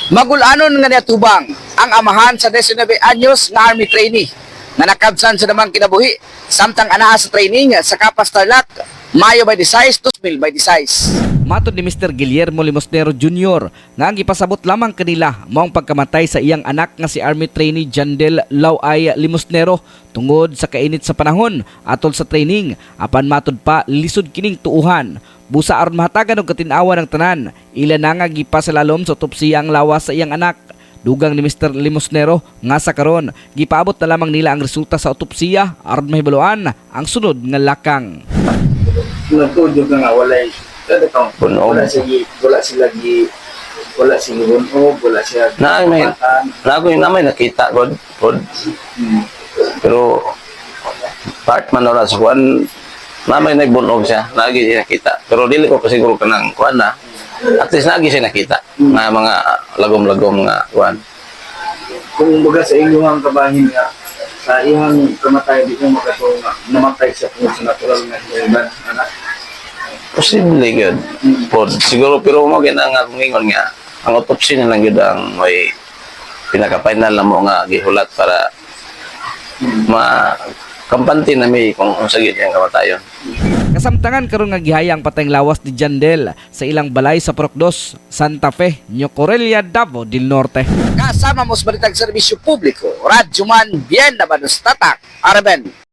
Magulanon nga niatubang ang amahan sa 19 anyos nga army trainee nga nakabsan sa damang kinabuhi samtang anaa sa training sa Capas, Tarlac, Mayo 26, 2026. Matod ni Mr. Guillermo Limosnero Jr. nga ang gipasabot lamang kanila mao ang pagkamatay sa iyang anak nga si Army trainee Jandel Laway Limosnero tungod sa kainit sa panahon atol sa training. Apan matod pa, lisod kining tuuhan. Busa aron mahatagan og katinawan ng tanan, ila na nga gipasalalom sa autopsiya ang lawas sa iyang anak. Dugang ni Mr. Limosnero nga sa karon gipaabot na lamang nila ang resulta sa autopsiya aron mahibaluan ang sunod nga lakang. Nagtudyo ka nga walay kada kang Bunog. Wala sige bunog, wala siya Na may matan. na ako na may nakita god god, pero part man wala sa kuan na may nagbunog siya, lagi siya nakita, pero dili ko pa siguro kanang kuan na at least lagi siya nakita nga mga lagom-lagom nga kuan. Kung baga sa inyong kabahin nga sa iyang kamatay, di mo makatuo nga namatay siya tungod sa natural nga hinungdan anak? Posible gyud pod siguro, pero mo gina nga akong ingon nga ang autopsy na lang gyud ang may pinaka-final na mo nga gihulat para ma kampante na mi kung unsa gyud ang kamatayon. Kasamtangan karon nga gihaya ang patayng lawas ni Jandel sa ilang balay sa Purok Dos, Santa Fe, New Corellia, Davao del Norte. Kasama mo sa Balitang Serbisyo Publiko, Radyoman Bien Nabanos Tatak, Arben.